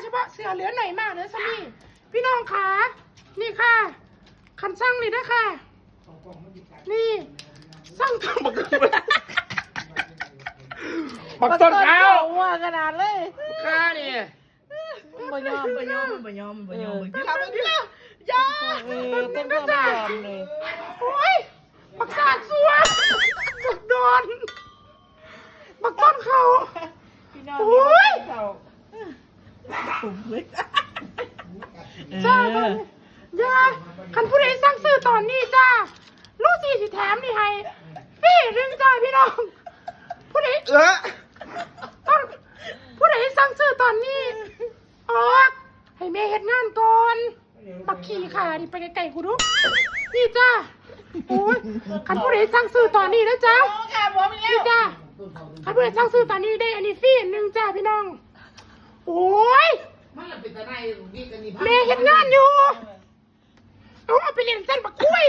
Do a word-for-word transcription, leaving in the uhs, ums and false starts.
เฉพาะเสื้อเหลือหน่อยมากเหลือสมีพี่น้องขานี่ค่ะ คันสั่งนี่เด้อค่ะ นี่สั่งกับบักบักต้นขาว ว่าขนาดเลย ข้านี่ บ่ยอม มันบ่ยอมมันบ่ยอมมันบ่ยอม เออ เบิ่งที่เราเบิ่งที่เราอย่า เออต้นก็ไม่ยอมเลย โอ้ยบักสาดสัวบักดอนบักต้นเขา พี่น้อง โอ้ย เขา ผมเลย จ้าอย่าคันผู้ใดสั่งซื้อตอนนี้จ้าลูกสี่สิแถมนี่ให้ฟรีหนึ่งจ้าพี่น้อง ผู้ใด เออ ต้องผู้ใดสั่งซื้อตอนนี้ออกให้แม่เฮ็ดงานก่อนบักขี้ขานี่ไปไกลๆกูดูนี่จ้าโอ้ยคันผู้ใดสั่งซื้อตอนนี้นะจ้า ค่ะผมอีกแล้ นี่ ว จ้าคันผู้ใดสั่งซื้อตอนนี้ได้อันนี้ฟรีอันหนึ่งจ้าพี่น้อง โอ้ย มันละเป็นตาในนี่กันนี่ แม่เฮ็ดงานอยู่เอาเอาไปเรียนเส้นบักคุย